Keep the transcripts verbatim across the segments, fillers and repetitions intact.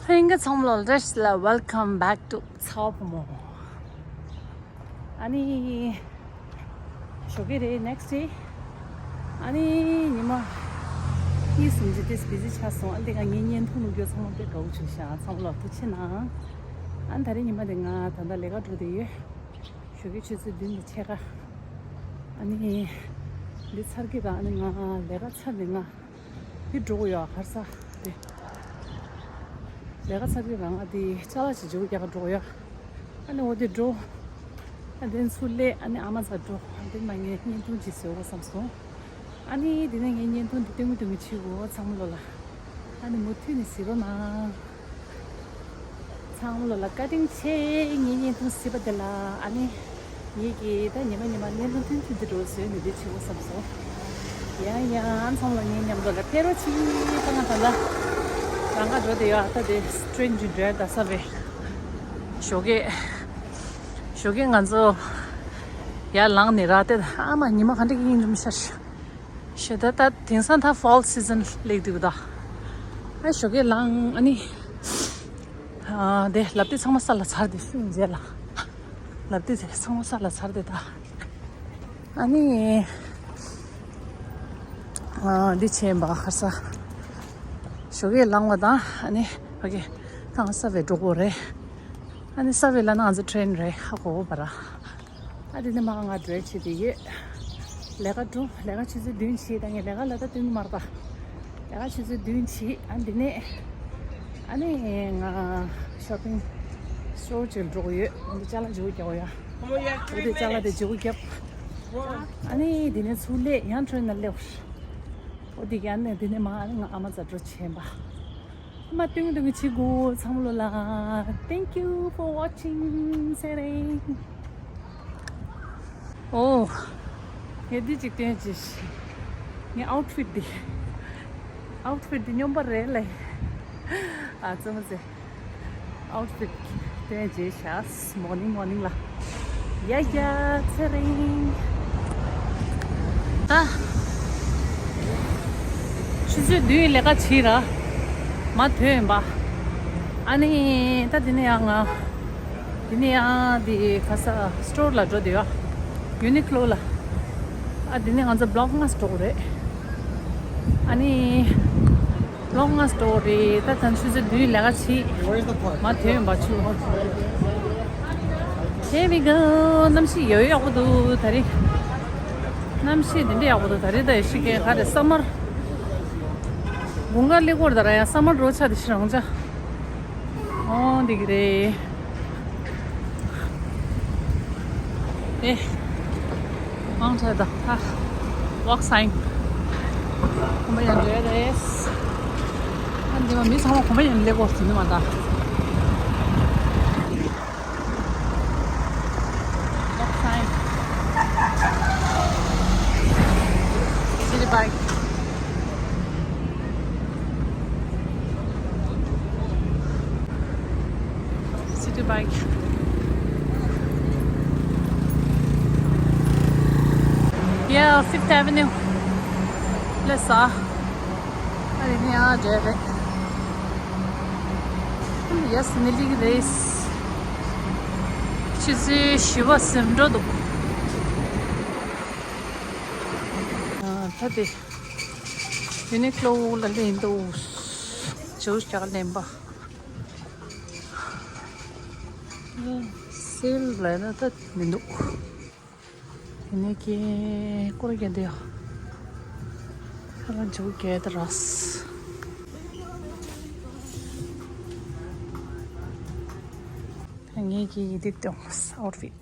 ཕྲུ་གུ་ཚང་མ་ལ་བཀྲ་ཤིས་བདེ་ལེགས། Welcome back to ཚ་བ་བུ་མོ། ཨ་ནི། ཞོགས་ཀས་རེད། Next day། ཨ་ནི་ཉི་མ་གཉིས་གསུམ་ཅིག་ཏོག་ཙམ་བི་ཟི་ཆགས་སོང་། ཨ་འདི་ག་ངའི་བརྙན་ཐུང་ལུག་རྒྱུ་ཚང་མ་དཔེ་དགའ་བོ་བྱུང་ཤག་ཚང་མ་ལ་ཐུགས་རྗེ་གནང་། ཨ་ནི་ད་རེས་ཉི་མ་དེ་ང་ད་ལྟ་ལས་ཀ་འགྲོ་བསྡད་ཡོད། ཞོགས་ཀས་ཆུ་ཚོད་བདུན་དང་ཕྱེད་ཀ། ཨ་ནི། འདི་ཚར་གི་ར། ཨ་ནི་ང་ལས་ཀ་ཚར་ནས་ང་འདི་འགྲོ་གི་ཡོད། ག་རེ་ཟེར་དེ། ལས་ཀ་ཚར་གི་ར་ང་འདི་ཅ་ལག་ཅིག་འཇུག་རྒྱག་ག་འགྲོ་གི་ཡོད། ཨ་ནི་འོ་དེ་འགྲོ། ཨ་དེ་ཚུར་སླེབས། ཨ་ནི་ཨ་མ་རྩ་འགྲོ། ཨ་དེ་མ་ངས་བརྙན་ཐུང་ཅིག་བཟོ་དགོས་བསམ་སོང་། ཨ་ནི་དེ་ནས་ངས་བརྙན་ཐུང་འདི་སྟོན་གི་སྟོན་གི་བྱེད་དགོས། ཚང་མ་ལོ་ལ། ཨ་ནི་མུ་མཐུད་ནས་གཟིགས་རོགས་གནང་། ཚང་མ་ལོ་ལ་བཀའ་དྲིན་ཆེ། ངའི་བརྙན་ཐུང་གཟིགས་པ་དེ་ལ། ཨ་ནི་ངེད་ཀྱིས་ད་ཉི་མ་ཉི་མ་བརྙན་ཐུང་ཐུང་ཐུང་དེ་འདྲ་བཟོས་ནས་འདི་བྱེད་དགོས་བསམ་སོང་། ཡང་ཡང་ཚང་མ་ལ་ངའི་མཉམ་དུ་ལ་ཕེབས་རོགས་གྱིས། ད་ང་ད་ལ་རང་ག་འགྲོ་བསྡད་ཡོད། ཨ་ད་དེ་ཊེན་ཅིག་འགྲོ་ཡ། ད་ས་བའི་ཞོགས་ཀས་ཞོགས་ཀས་ང་ཚོ་ཡར་ལངས་ནས་ར། དེ་ཨ་མ་ཉི་མ་ག་འདྲ་གི་ཡིན་འགྲོ་མི་ཤར། ཤེས་ད། ད་དེང་སང་ད་ཕོལ་སི་ཛན་སླེབས་འདུག་ད། ཨ་ཞོགས་ཀས་ལངས། ཨ་ནི། ཨ་དེ་ལབ་དེ་ཚང་མ་ས་ལ་ཚར་དེ་ཤུ་མཇལ་ལ། ལབ་དེ་ཚང་མ་ས་ལ་ཚར་དེ་ད། ཨ་ནི། ཨ་འདི་ཆེན་པ་ཁ་ས། ཞོགས་ཀས་ལངས་པ་དང་། ཨ་ནི་ཕ་གི་ད་ང་ས་བའི་འགྲོ་གི་རེད། ཨ་ནི་ས་བའི་ལ་ན་ང་ཚོ་ཊེན་རེད། ཧ་གོ་བ་ར། ཨ་དེ་ནས་མ་ང་འགྲོ་བྱེད་དེ་ཡོད། ལས་ཀ་འགྲོ། ལས་ཀ་ཆུ་ཚོད་བདུན་བྱས། ད་ངས་ལས་ཀ་ལ་ད་སྟོན་གི་མ་རེད་ད། ལས་ཀ་ཆུ་ཚོད་བདུན་བྱས། ཨ་འདི་ནས་ཨ་ནི་ང་ཤོ་པིང་སི་ཊོར་ཅིག་འགྲོ་གི་ཡོད། འདི་ཅ་ལག་འཇུག་རྒྱག་གི་ཡོད། འོ་དེ་ཅ་ལག་དེ་འཇུག་རྒྱབ། ཨ་ནི་དེ་ནས་ཚུར་སླེབས། ཡང་ཊེན་ནང་སླེབས། འོ་དེ་ག་ནས་དེ་ནས་མ་ཨ་ནི་ང་ཨ་མ་རྩ་འགྲོ་བྱས་པ། མ་སྟོན་གི་སྟོན་གི་བྱེད་དགོས། ཚང་མ་ལོ་ལ། Thank you for watching. ཚེ་རིང་། ཨོ། ངས་འདི་གཅིག་སྟོན་ཅིག་ངའི་ཨའུཊ་ཕིཊ་འདི། ཨའུཊ་ཕིཊ་འདི་སྨྱོན་པ་རེད་ལེ། ཨ་ཙི་མ་ཙི། ཨའུཊ་ཕིཊ་སྟོན་བྱས་ཤག་མོར་ནིང་མོར་ནིང་ལ། ཡ་ཡ་ཚེ་རིང་། ད་ཆུ་ཚོད་བདུན་ལས་ཀ་བྱས་ར། མ་ཐོན་ཡིན་པ། ཨ་ནི་ད་དེ་ནས་ཡང་ང་། དེ་ནས་ཡང་དེ་ག་ས་སི་ཊོར་ལ་འགྲོ་བསྡད་ཡོད། ཡུ་ནི་ཀློ་ལ། ཨ་དེ་ནས་ང་ཚོ་བྷི་ལོག་ལྔ་འགྲོ་གི་རེད། ཨ་ནི། བྷི་ལོག་ལྔ་འགྲོ་གི་རེད། ད་ད་ཆུ་ཚོད་བདུན་ལས་ཀ་བྱས། མ་ཐོན་པ་ཆུ། Here we go. གནམ་གཤིས་ཡོད་ཡག་པོ་འདུག་ད་རེས། གནམ་གཤིས་འདི་འདྲ་ཡག་པོ་འདུག་ད་རེས་ད་ཡེ་ཤི་ཀའི་ཁ་རེ་ས་མར། དགུན་ཁ་སླེབས་ཀྱི་ཡོད་རེད་ད་ར། ཡང་ས་མར་འགྲོ་ཆ་དེ་ཤི་རང་ཆ། ཨོ་འདི་གི་རེད། ཨེ། མང་ཆེ་ད་ཧ། ཝོག་སའིན། གོམ་པ་ཡང་འགྲོ་ཡ་རེད། ཨ་འདི་མ་མི་ཚང་མ་གོམ་པ་ཡང་སླེབས་ཀྱི་ཡོད་ཟེར་ནི་མ་ད། ཝོག་སའིན། སི་ཊི་བྷའིཀ། སི་ཊི་བྷའིཀ། Yeah, Fifth Avenue. སླེབས་ས། ཨ་རི་ནི་ཨ་འདྲ་རེད། Yes, ནི་ལིག་རེད། ཆུ་ཚོད་བཞི་པ་ཟིན་འགྲོ་འདུག་ཨ་ད་དེ་ཡུ་ནི་ཀློ་ལ་སླེབས་འདུག་ཇུས་རྒྱག་ལེན་པ། སེལ་ལ་ན་ད་མི་འདུག་དེ་ནས་ཀྱི་སྐོར་རྒྱག་དེ་ཡ། ཁ་ལ་འཇུག་རྒྱག་དེ་ར། ངེད་ཀྱི་ཡི་དེབ་སྟོན་ཨའུཊ་ཕིཊ།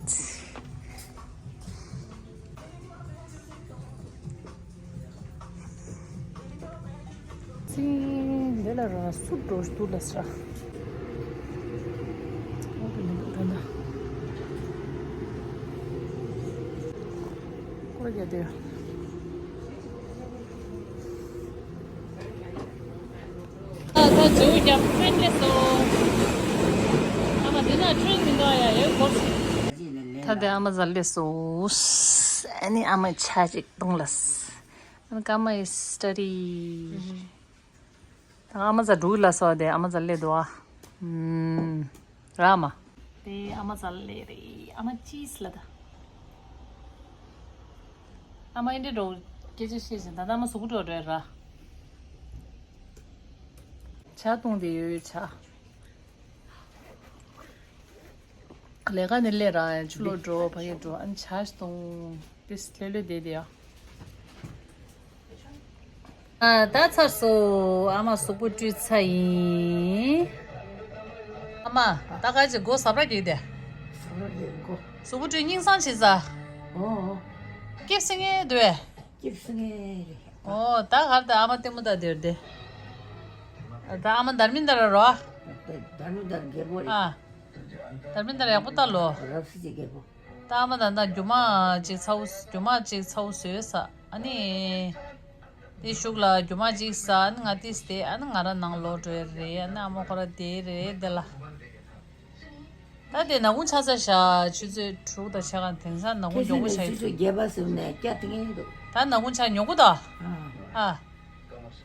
ཙི་འདི་ལ་ར་སུ་འགྲོ་འདུག་ལ་ས། ཨོ་དེ་མི་འདུག་ད་ན། ཀོ་ར་རྒྱག་དེ། ད་ད་ཇོ་རྒྱབ་ཕྲེན་ལས་སོ། ཨ་མ་དེ་ན་ཕྲེན་མི་འདུག་ཡ་ཡོད་གོ། ད་དེ་ཨ་མ་ཟ་ལས་སོ། ཨ་ནི་ཨ་མ་ཆ་ཅིག་བཏུང་ལ། ཨ་ནི་ཀ་མ་ཡི་སི་ཊ་ཌི། ད་ཨ་མ་ཟ་འགྲུག་ལ་སོ་དེ་ཨ་མ་ཟ་ལས་འདུག་ཨ། ཨུམ། རག་མ། དེ་ཨ་མ་ཙལ་ལེ་རེད། ཨ་མ་ཅིས་ལ་ད། ཨ་མ་ཨིན་དྲེ་འགྲོ་སྐད་ཆ་བཤད་ཟིན། ད་ལྟ་ཨ་མ་གཟུགས་པོ་འགྲོ་འགྲོ་ར། ཇ་བཏུང་དེ་ཡོད་ཇ། ལས་ཀ་ནི་ལས་ར་ཆུ་ལོག་འགྲོ་ཕ་གི་འགྲོ་ཨ་ནི་ཇ་བཏུང་དེ་ལྷོད་ལྷོད་བསྡད་དེ་ཡ། ཨ། ད་ཚར་སོང་། ཨ་མ་གཟུགས་པོ་བཀྲུས་ཚར་ཡིན། ཨ་མ། ད་ག་ཅིག་མགོ་ཟབ་ར་རྒྱག་དེ། ཟབ་ར་རྒྱག་མགོ། གཟུགས་པོ་བཀྲུས་སྙིང་སང་བྱེད་ས། ཨོ། སྐྱིབས་སེ་ངེ་འདུག་ཨེ། སྐྱིབས་སེ་ངེ་རེད། ཨོ། ད་གར་ད་ཨ་མ་ལྟད་མོ་ལྟ་དེར་དེ། ད་ཨ་མ་དར་མིན་དར་རོ། དར་མིན་དར་རྒྱལ་པོ་རེད། ཨ། དར་མིན་དར་ཡག་པོ་ལྟ་ལོ། རབ་སྲིད་ཀྱི་རྒྱལ་པོ། ད་ཨ་མ་ད་ད་རྒྱུ་མ་ཅིག་ཚ་བོ་རྒྱུ་མ་ཅིག་ཚ་བོ་བཟོས་ས། ཨ་ནི། དེ་གཞུག་ལ་རྒྱུ་མ་ཅིག་ཟ། ཨ་ནི་ང་ཏིས་དེ་ཨ་ནི་ང་ར་ནང་ལོག་འགྲོ་ཡ་རེད། ཨ་ནི་ཨ་མ་ཁོ་ར་དེ་རེད་དེ་ལ། ད་དེ་ནག་ཁུང་ཆགས་ས་ཤག་ཆུ་ཚོད་དྲུག་དང་ཕྱེད་ཀ་དེང་སང་ནག་ཁུང་མགྱོགས་པོ་ཆགས་ཡོད། ཆུ་ཚོད་བརྒྱད་པ་ཟིན་ནས་སྐྱ་དེ་ངན་འདུག་ད་ནག་ཁུང་ཆགས་མགྱོགས་པོ་ད། ཨ།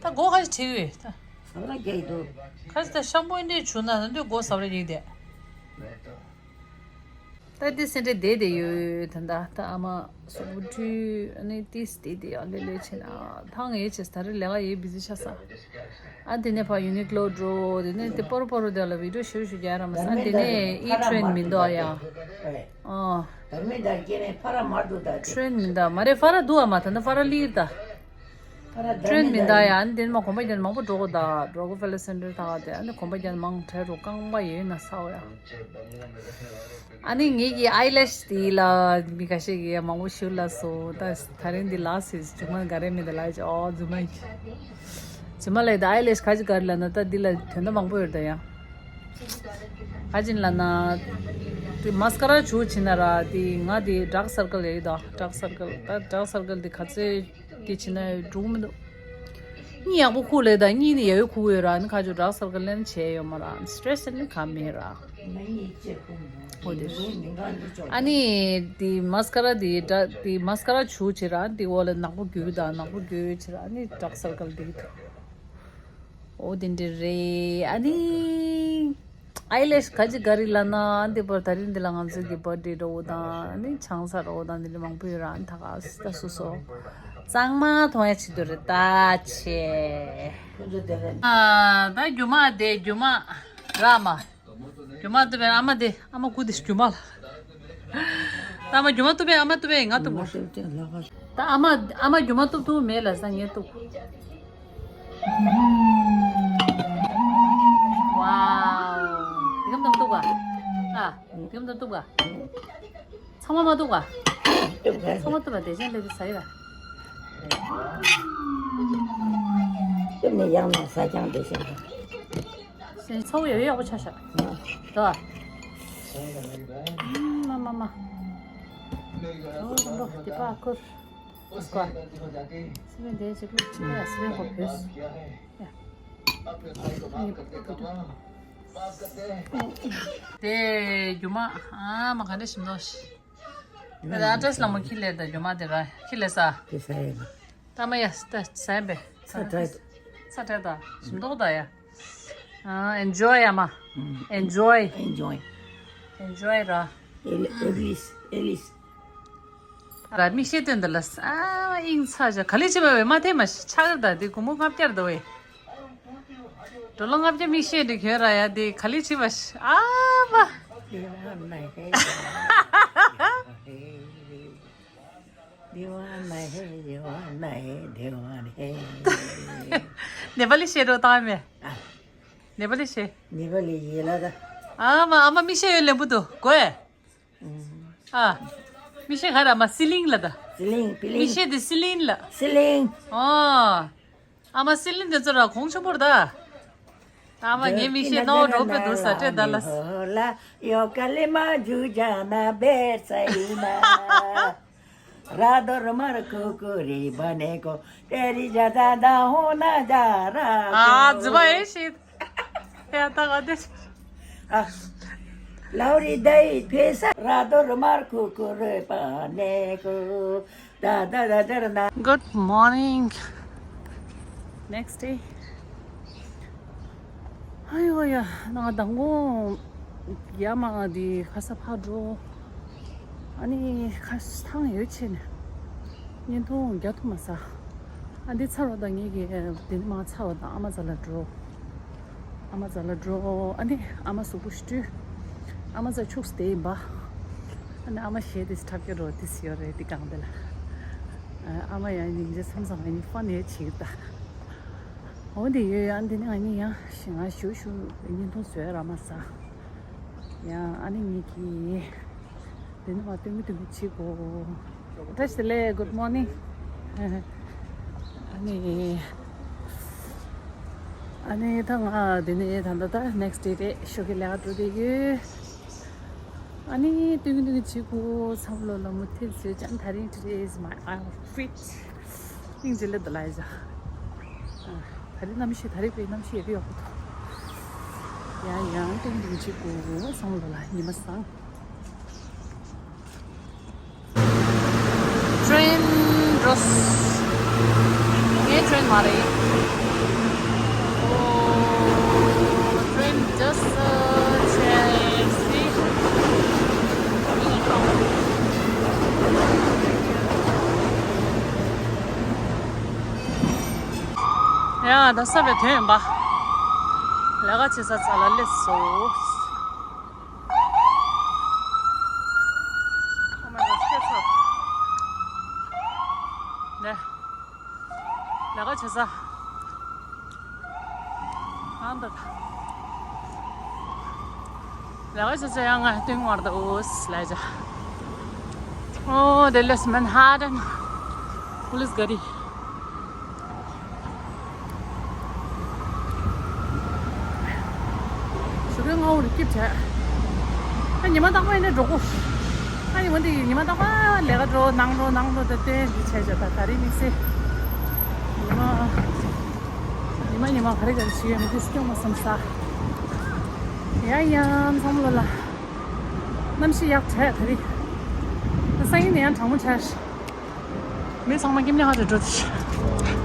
ད་སྒོ་ཁ་ཅིག་བྲིས་ཡོད་ད། ཟབ་ར་རྒྱག་འདུག་ཁ་ཅིག་ད་ཤམ་པུ་འདི་བྱུག་ན་ད་འདི་སྒོ་ཟབ་ར་རྒྱག་དེ། ད་འདི་སེ་འབྲས་བསྡད་དེ་ཡོད་ད། ད་ད་ཨ་མ་གཟུགས་པོ་བཀྲུས་ཨ་ནི་ཏིས་བསྡད་དེ་ཡ་ལེ་ལེ་བྱས་ན་ཐང་ངེ་བྱས་ད་རེས་ལས་ཀ་ཡེ་བི་ཟི་ཆགས་ས། ཨ་དེ་ནས་ཕར་ཡུ་ནི་ཀློ་འགྲོ། དེ་ནས་དེ་པོ་རོ་པོ་རོ་དེ་ལ་བི་ཌིའོ་ཞུ་ཞུ་རྒྱག་ར་མ་ས། དེ་ནས་ཨི་ཊི་རེན་མི་འདུག་ཨ་ཡ། ཨ། ཊི་རེན་མི་འདུག་མ་རེད། ཧྥ་ར་འདུག་ཨ་མ། ད་ནི་ཧྥ་ར་ལིར་ད། ཊི་རེན་མི་འདུག་ཡ། ཨ་ནི་དེ་ནས་མ་གོམ་པ་རྒྱག་མང་པོ་འགྲོ་གོ་ད། འགྲོ་གོ་ཧྥེ་ལེ་སེན་ཊར་ད་དེ། ཨ་ནི་གོམ་པ་རྒྱག་མང་དྲག་རུ་རྐང་པ་ཡོད་ན་ས་འོ་ཡ། ཨ་ནི་ངེད་ཀྱི་ཨའི་ལེ་ཤི་དེ་ལ་མི་ཁ་ཤས་ཀྱིས་མང་པོ་ཞུ་ལ་སོ། ད་ད་རིང་འདི་ལ་སི་ཇུ་མ་ག་རེ་མི་འདུག་ལ་ཨོ་ཇུ་མ་ཇུ་མ་ལ་ད་ཨའི་ལེ་ཤི་ཁ་ཅིག་ག་རེ་ལ་ན་ད་འདི་ལ་དོན་དག་མང་པོ་ཡོད་ད་ཡ། ཁ་ཅིག་ལ་ན་དེ་མ་སི་ཀ་ར་བྱུག་ཕྱིན་ན་ར་དེ་ང་དེ་ཌརྐ་སར་ཀལ་ཡོད་ད། ཌརྐ་སར་ཀལ་ད་ཌརྐ་སར་ཀལ་དེ་ག་ཚོད། དེ་བྱས་ན་འགྲུབ་མི་འདུག་གཉིད་ཡག་པོ་ཁུག་ལེ་ད། གཉིད་ནི་ཡག་པོ་ཁུག་ཡོད་ར། ནི་ཁ་ཅིག་ཌརྐ་སར་ཀལ་ལེན་བྱས་ཡོད་མ་ར། སི་ཊེ་རེ་སི་ནི་ག་མེད་ར། ཨོ་དེ། ཨ་ནི་དེ་མ་སི་ཀ་ར་དེ་ཌ་དེ་མ་སི་ཀ་ར་བྱུག་བྱས་ར། དེ་འོག་ལ་ནག་པོ་འགྱུར་ད། ནག་པོ་འགྱུར་བྱས་ར། ཨ་ནི་ཌརྐ་སར་ཀལ་དེ་འདུག་ཨོ་དེ་འདྲ་རེད། ཨ་ནི། ཨའི་ལེ་ཤི་ག་ཅི་ག་རེ་ལ་ན་འདི་བར་ད་རིང་འདི་ལ་ང་ཚོའི་གི་བར་ཌེ་འགྲོ་བོ་དང་ནི་ཆང་ས་འགྲོ་བོ་དང་འདི་འདྲ་མང་པོ་ཡོད་ར། ཨ་ནི་ད་ག་ས་ད་སོ་སོ་གཙང་མ་མཐོང་ཡ་ཆེད་དུ་རེད་ད་ཆེ། ཨ་ད་རྒྱུ་མ་དེ་རྒྱུ་མ་ར་མ་རྒྱུ་མ་ཏུ་བེ་ཨ་མ་དེ་ཨ་མ་སྐུ་དེ་རྒྱུ་མ་ལ། ད་ཨ་མ་རྒྱུ་མ་ཏུ་བེ་ཨ་མ་ཏུ་བེ་ང་ཏུ་བོ། ད་ཨ་མ་ཨ་མ་རྒྱུ་མ་ཏུ་ཏུ་མེད་ལ་ས་ངེ་ཏུ། ཝའོ། དེ་གམ་དམ་ཏུ་བ། ཨ། དེ་གམ་དམ་ཏུ་བ། ཚང་མ་མ་ཏུ་བ། ཚང་མ་ཏུ་བ་དེ་ཅན་ལེ་དུ་ས་ཡི་བ། དེ་ནས་ཡང་ན་ས་ཀྱང་དེ་བཞིན་དུ། སེམས་ཚ་བོ་ཡག་ཡག་པོ་ཆགས་ཤག་ད། མ་མ་མ། ཨོ་རིན་པོ་དེ་པ་ཁུར། སྐོར། སི་པན་དེ་ཅིག་ལུག་ཅིག་ཡ་སི་པན་ཁོ་བོས། ཡ། དེ་རྒྱུ་མ་ཨ་མ་ག་འདྲ་ཞིམ་མདོག་ཤི། ད་ཨ་ཏྲེས་ལ་མོ་ཁྱི་ལས་ད་རྒྱུ་མ་དེ་ར་ཁྱི་ལས་ས། དེ་ས་ཡིན། ད་མ་ཡ་ད་ས་ཡིན་པས། ས་ཏྲེས། ས་ཏྲེས་ད་ཞིམ་མདོག་ད་ཡ། ཨ་ཨེན་ཇོའི་ཨ་མ། ཨེན་ཇོའི། ཨེན་ཇོའི། ཨེན་ཇོའི་ར། ཨེ་ལི་ཨེ་ལིས་ཨེ་ལིས། ར་མིག་ཤེལ་སྟོན་འདི་ལ་ས་ཨིང་ཚ་ཞག་ག་ལི་ཅི་བ་བས་མ་ཐེ་མ་ཤི་ཆག་ར་ད་དེ་གུ་མོ་ལྔ་བརྒྱར་ད་བས། འགྲོ་ལོ་ལྔ་བརྒྱ་མིག་ཤེལ་འདི་གྱོན་ར་ཡ་དེ་ག་ལི་ཅི་བ་ཤི་ཨ་བ། དེ་བ་ན་ཧེ། དེ་བ་ན་ཧེ། དེ་བ་ན་ཧེ། དེ་བ་ན་ཧེ། ནེ་པ་ལི་ཤེལ་འགྲོ་བཏང་མེ། ནེ་པ་ལི་ཤེལ། ནེ་པ་ལི་ཡེ་ལ་ད། ཨ་མ་ཨ་མ་མིག་ཤེལ་ཡོད་ལེན་པོ་འདུག་གོ་ཨེ། ཨ། མིག་ཤེལ་ག་ར་མ་སི་ལིང་ལ་ད། སི་ལིང་པི་ལིང་། མིག་ཤེལ་དེ་སི་ལིང་ལ། སི་ལིང་། ཨོ། ཨ་མ་སི་ལིང་དེ་ཚོ་ར་གོང་ཆེན་པོར་ད། ཨ་མ་ངའི་མིག་ཤེལ་ནོར་འགྲོ་པའི་འདུག་ས་སྤྲད་ད་ལ། ཡོ་ཀ་ལི་མ་ཇུ་ཇ་ན་བེར་ས་ཡིན་ན། ར་དོ་རུ་མར་ཁུ་ཀུ་རི་བ་ནེ་ཀོ་ཏེ་རི་ཇ་ད་ད་ཧོ་ན་ཇ་ར། ཨ་ཛི་བ་ཨེ་ཤི། ཡ་ད་ག་དེ། ཨ། ལའོ་རི་དའི་ཕེ་ས་ར་དོ་རུ་མར་ཁུ་ཀུ་རི་བ་ནེ་ཀོ་ད་ད་ད་ད་ར་ན། Good morning. Next day. ཨ་ཡོ་ཡ། ང་མདང་དགོང་ཡ་མ་འདི་ཁ་ས་ཕར་འགྲོ། ཨ་ནི་ཁ་ཐང་ཡོད་ཆེ་ནས་བརྙན་ཐུང་རྒྱག་ཐུབ་མ་སོང་། ཨ་འདི་ཚར་བ་དང་ངེད་ཀྱི་དེ་ནི་མ་ཚར་བ་དང་ཨ་མ་རྩ་ལ་འགྲོ། ཨ་མ་རྩ་ལ་འགྲོ། ཨ་ནི་ཨ་མ་གཟུགས་པོ་ཞིག་བཀྲུས། ཨ་མ་རྩ་ཕྱུགས་དེ་ཡིན་པ། ཨ་ནི་ཨ་མ་གཞས་དེ་འཁྲབ་སྐྱོར་རོ་དེ་ཡོད་རེད་དེ་གང་དེ་ལ། ཨ་མ་ཡང་སྙིང་རྗེ་མཚམས་མཚམས་ཨ་ནི་ཧྥན་ཡོད་ཆེ་གི་ད། འོ་དེ་ཡོད་ཡང་དེ་ནི་ང་གཉིས་ཡང་ཞིང་ང་ཞུ་ཞུ་བརྙན་ཐུང་བཟོས་ར་མ་ས། ཡང་ཨ་ནི་གཉིས་ཀྱིས་དེ་ནི་མ་སྟོན་གི་སྟོན་གི་བྱེད་དགོ། བཀྲ་ཤིས་བདེ་ལེགས། Good morning། ཨ་ནི་ཨ་ནི་ད་ང་དེ་ནི་ད་ད་ད་next day་རེད། ཞོགས་ཀྱི་ལས་ཀ་འགྲོ་བསྡད་ཡོད། ཨ་ནི་ཏུང་ཏུང་ཅི་གུ་བསམ་བློ་ལ་མུ་མཐུད་བཟོས་ཅན་ད་རིང་today is my outfit། སྙིང་རྗེ་ལེ་དུ་ལ་ཡ། ད་རིང་གནམ་གཤིས་ད་རིང་པའི་གནམ་གཤིས་ཡོད་ཡོད་པོ་འདུག་ཡང་ཡང་ཏུང་ཏུང་ཅི་གུ་བསམ་བློ་ལ་ཉི་མ་བཟང་། Train འགྲོ། ངའི་train་མ་རེད། Oh, train just, uh, changed. ཡ་ད་ས་བའི་དོན་ཡིན་པ། ལས་ཀ་བྱེད་ས་ཚ་ལ་སླེབས་སོང་། Oh my God, སྐྱོ་ཚོར། ནས། ལས་ཀ་བྱེད་ས། ཨང་ད། ལས་ཀ་བྱེད་ས་ཡང་ང་སྟོན་མར་ད་འོ་ལས་བྱ། Oh, they left Manhattan. Police ག་རེ། ཞོགས་ཀའི་སྔ་པོ་རུ་སྐྱིད་བྱས། ཨ་ཉི་མ་རྟག་པར་ཡིན་ན་འགྲོ་གོ། ཨ་ཉི་མ་འདི་ཉི་མ་རྟག་པར་ལས་ཀ་འགྲོ་ནང་འགྲོ་ནང་འགྲོ་ད་ལྟའི་འདི་བྱས་བྱས་ད་ད་རིང་དམིགས་བསལ། ཉི་མ་ཉི་མ་ཉི་མ་ག་རེ་ག་རེ་བྱེད་ཡོད་མེད་དེ་སྐྱོ་མ་བསམ་ས། ཡ་ཡ་འཚམ་ལོ་ལ། གནམ་གཤིས་ཡག་བྱས་ད་རིང་། ད་སང་ཉིན་ནས་ཡང་གྲང་མོ་བྱས། མི་ཚང་མ་སྐྱིད་ཉག་རེ་འགྲོ་དེ།